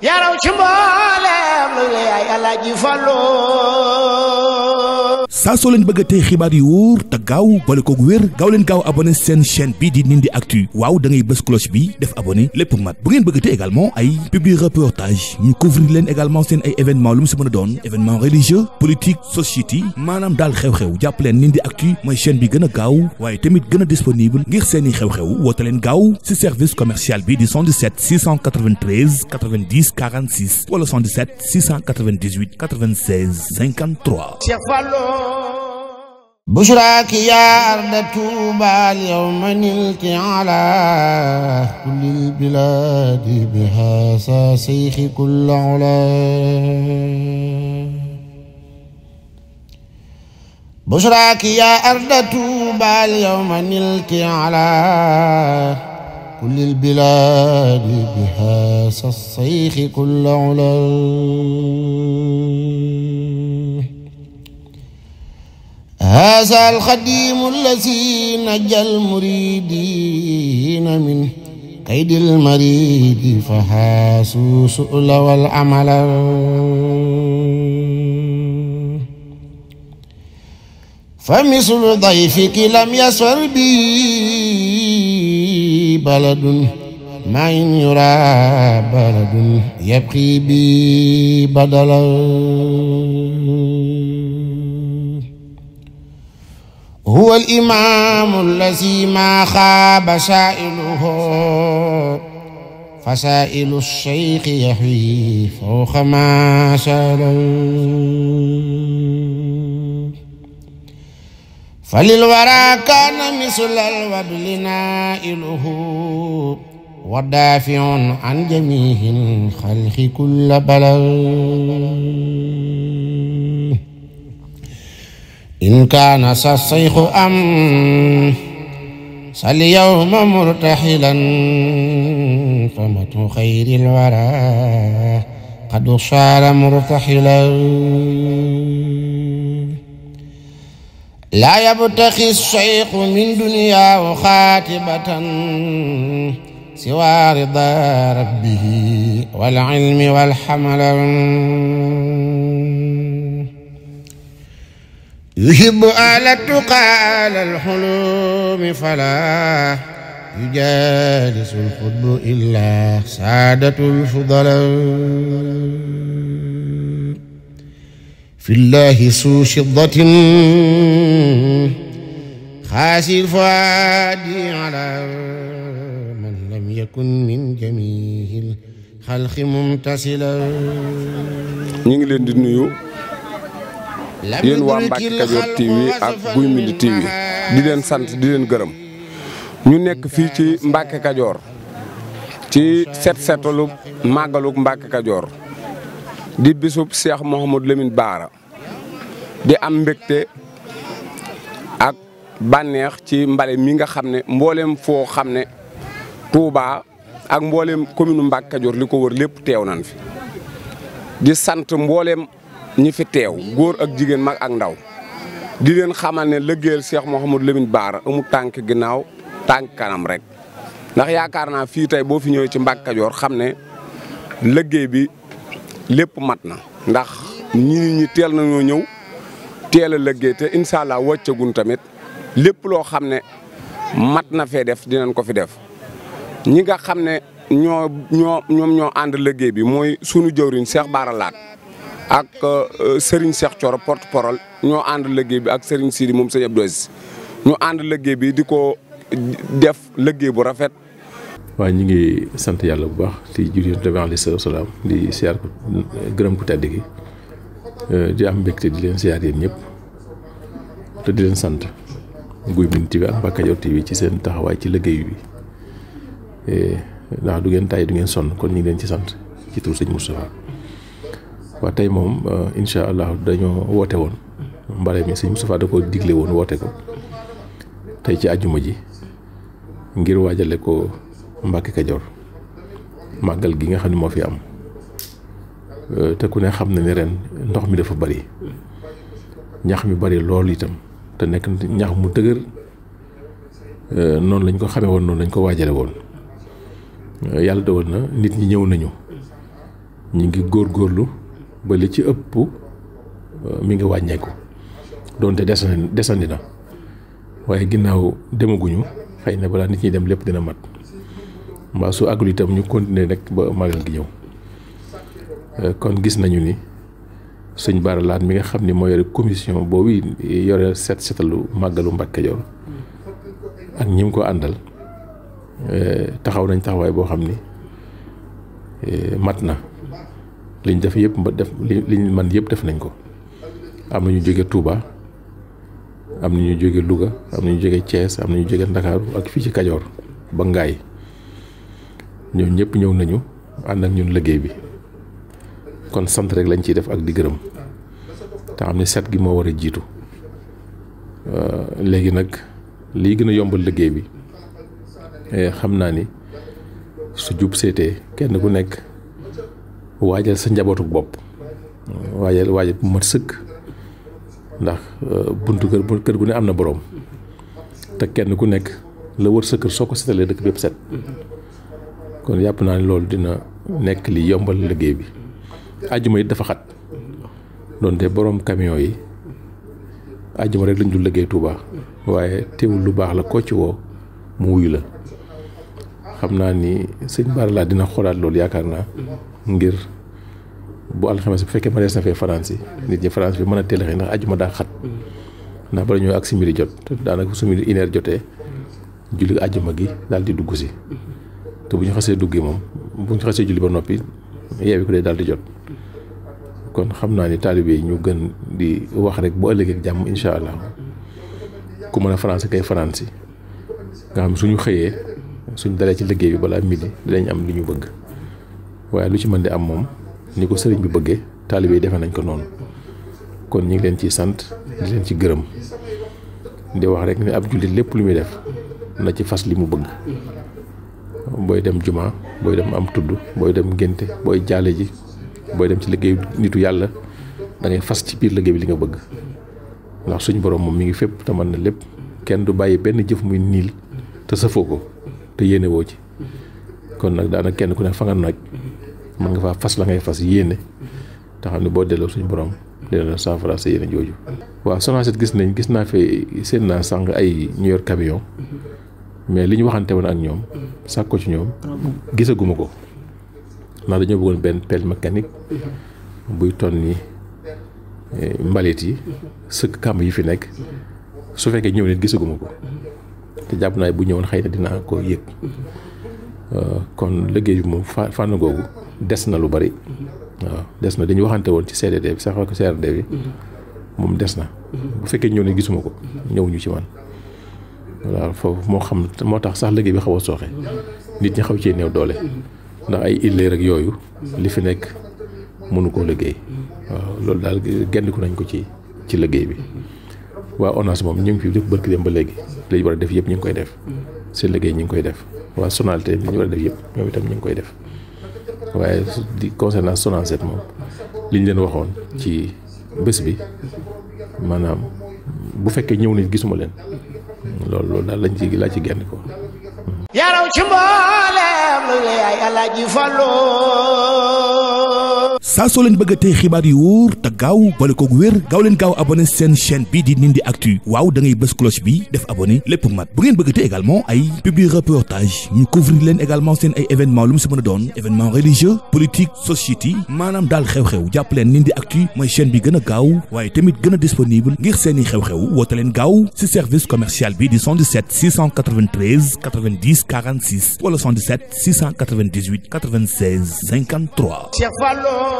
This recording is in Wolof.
yaraw ci mboolem lu yaay Alaaji Fallu. saa soo leen bëgg a tey xibaar yu wóor te gaaw boole koog wér gaaw leen gaaw abonné seen chaîne bii di Ndindy Actu waaw da ngay bës cloche bi def abonné lépp mat bu ngeen bëgg a tey également ay publi reportage ñu couvrir leen également seen ay événement lu mu si mën a doon événement religieux politique société maanaam daal xew-xew jàpp leen Ndindy Actu mooy chaîne bi gën a gaaw waaye tamit gën a disponible ngir seeni xew-xew woote leen gaaw si service commercial bi di 77 693 90 46 wala 77 698 96 53. Cheikh Fallu. بشراك يا أرض توبى اليوم نلت على كل البلاد بهذا شيخ كل علا. بشراك يا أرض توبى اليوم نلت على كل البلاد بهذا الشيخ كل علا. هذا الخديم الذي نجى المريدين من كيد المريد فحاسوا سؤل والعمل. فمثل ضيفك لم يسر بي بلد ما إن يرى بلد يبقي بي بدلا. هو الإمام الذي ما خاب سائله فسائل الشيخ يحوي فوق ما سال. فللورى كان مثل الوبل نائله ودافع عن جميع الخلق كل بلد. إن كان الشيخ أم اليوم مرتحلا فمت خير الورى قد صار مرتحلا. لا يبتغي الشيخ من دنياه خاتبة سوى رضا ربه والعلم والحمل. يحب آل التقى آل الحلوم فلا يجالس الخطب إلا سادة الفضلاء. في الله ذو شدة خاسي الفؤاد على من لم يكن من جميع الخلق ممتثلا. ñu ngi leen di nuyu yéen waa Mbacke Kadior TV ak Guy Mbind TV di leen sant di leen gërëm ñu nekk fii ci Mbacke Kadior ci setalu màggaluk Mbacke Kadior di bisub Cheikh Mouhamadou Lamine Bara di am mbégte ak bànneex ci mbale mi nga xam ne mboolem foo xam ne Touba ak mboolem commune Mbacke Kadior li ko wër lépp teew nañ fi di sant mboolem ñi fi teew góor ak jigéen mag ak ndaw di leen xamal ne liggéeyal Cheikh Mouhamadou Lamine Bara amul tànk ginnaaw tànk kanam rek ndax yaakaar naa fii tey boo fi ñëwee ci Mbacke Kadior xam ne liggéey bi lépp mat na ndax ñi teel nañoo ñëw teel a liggéey te incha allah wàccagun tamit lépp loo xam ne mat na fee def dinañ ko fi def ñi nga xam ne ñoo ànd liggéey bi mooy sunu jëwriñ Cheikh Bara Laat ak Serigne Cheikh Thioro porte-parole ñoo ànd liggéey bi ak Serigne Sidi moom sëñ Abdou Aziz ñu ànd liggéey bi di ko def liggéey bu rafet. waaye ñu ngi sant yàlla bu baax di julli Yonent bi alayhi salaam di siyaar ko gërëm ko tedd gi di am mbégte di leen siyaar yéen ñëpp te di leen sant Guy Mbind TV ak Mbacke Kadior TV ci seen taxawaay ci liggéey bi ndax du ngeen tay du ngeen sonn kon ñu ngi leen ci sant ci tur sëñ Moustapha. waaw tey moom incha allah dañoo woote woon mbale mi sëñ Moustapha da ko digle woon woote ko tey ci àjjuma ji ngir waajale ko Mbacke Kadior màggal gi nga xam ne moo fi am te ku ne xam na ne ren ndox mi dafa bari ñax mi bari lool itam te nekk ñax mu dëgër noonu lañ ko xamee woon noonu lañ ko waajale woon yàlla dogal na nit ñi ñëw nañu ñu ngi góorgóorlu ba li ci ëpp mi ngi wàññeeku doonte desandi na waaye ginnaaw demaguñu xëy na balaa nit ñi dem lépp dina mat mbaa su àggul itam ñu continuer rek ba magal gi ñëw kon gis nañu ni sëñ Bara Laat mi nga xam ni moo yore commission boobu yore setalu màggalu Mbàkke Kajoor ak ñi mu ko àndal taxaw nañ taxawaay boo xam ni mat na liñ def yëpp liñ man yëpp def nañ ko. am na ñu jóge Touba am na ñu jóge Louga am na ñu jóge Thiès am na ñu jóge Ndakaaru ak fii ci Kajoor ba Ngaay ñoom ñëpp ñëw nañu ànd ak ñun liggéey bi kon sant rek lañ ciy def ak di gërëm te xam ne set gi moo war a jiitu léegi nag lii gën a yombal liggéey bi xam naa ni su jub seetee kenn ku nekk waajal sa njabootuk bopp waajal bu mat sëkk ndax buntu kër gu ne am na boroom te kenn ku nekk la wër sa kër soo ko setalee dëkk bépp set kon yàpp naa ne loolu dina nekk li yombal liggéey bi àjjuma it dafa xat doonte boroom camion yi àjjuma rek lañ dul liggéey Touba waaye teewul lu baax la ko ci woo mu wuyu la xam naa ni sëñ Bara Laat dina xoolaat loolu yaakaar naa ngir bu alxames bu fekkee ma des na fee France nit ñi France bi mën a teel a xëy ndax àjjuma daa xat ndax bala ñëw ak simili jot te daanaka su midi 1h jotee julli àjjuma gi daal di dugg si te bu ñu xasee duggee moom bu ñu xasee julli ba noppi yeewi ko dee daal di jot kon xam naa ni taalibe yi ñu gën di wax rek bu ëllëgee ak jàmm incha allah ku mën a France kay France nga xam suñu xëyee suñ dalee ci liggéey bi balaa midi dinañ am li ñu bëgg waaye lu ci mën di am moom ni ko sëriñ bi bëggee taalibe yi defe nañ ko noonu kon ñu ngi leen ciy sant di leen ci gërëm di wax rek ne ab jullit lépp lu muy def na ci fas li mu bëgg booy dem juma booy dem am tudd booy dem ngénte booy jaale ji booy dem ci liggéey nitu yàlla da ngay fas ci biir liggéey bi li nga bëgg ndax suñ borom moom mi ngi fépp te mën na lépp kenn du bàyyi benn jëf muy niil te safoo ko te yéene woo ci kon nag daanaka kenn ku ne fa nga nag mën nga faa fas la ngay fas yéene te xam ne boo delloo suñu borom dina la saafara sa yéene jooju. waaw Sonacet gis naa fi seen naa sànq ay ñu yor camion mais li ñu waxante woon ak ñoom sàkk ko ci ñoom gisaguma ko ndax dañoo bëggoon benn pelle mécanique buy ton ni mbalit yi sëkk kàmb yi fi nekk su fekkee ñëw nit gisaguma ko te jàpp naa bu ñëwoon xëy na dinaa ko yëg kon liggéey bi moom fànn googu des na lu bari waaw des na dañu waxante woon ci CDD bi sax ko CRD bi moom des na bu fekkee ñëw ne gisuma ko ñëwuñu ci man waaw foofu moo tax sax liggéey bi xaw a sooxe nit ñi xaw cee néew doole ndax ay illeer ak yooyu li fi nekk mënu koo liggéey waaw loolu daal gendiku nañ ko ci liggéey bi waa ONAS moom ñu ngi fi def barki dem ba léegi li ñu war a def yëpp ñu ngi koy def seen liggéey ñu ngi koy def waa Sonalité li ñu war a def yëpp ñoom itam ñu ngi koy def waaye di concernant Sonacet moom li ñu leen waxoon ci bés bi maanaam bu fekkee ñëw nañ gisuma leen loolu daal laa ci genn ko yaraw ci mboolem lu yaay Alaaji Fallu saa soo leen bëgg a tey xibaar yu wóor te gaaw boole koog wér gaaw leen gaaw abonné seen chaîne bii di Ndindy Actu waaw da ngay bës cloche bi def abonné lépp mat bu ngeen bëgg a tey également ay publi reportage ñu couvrir leen également seen ay événement lu mu si mën a doon événement religieux politique société maanaam daal xew-xew jàpp leen Ndindy Actu mooy chaîne bi gën a gaaw waaye tamit gën a disponible ngir seeni xew-xew woote leen gaaw si service commercial bi di 77 693 90 46 wala 77 698 96 53.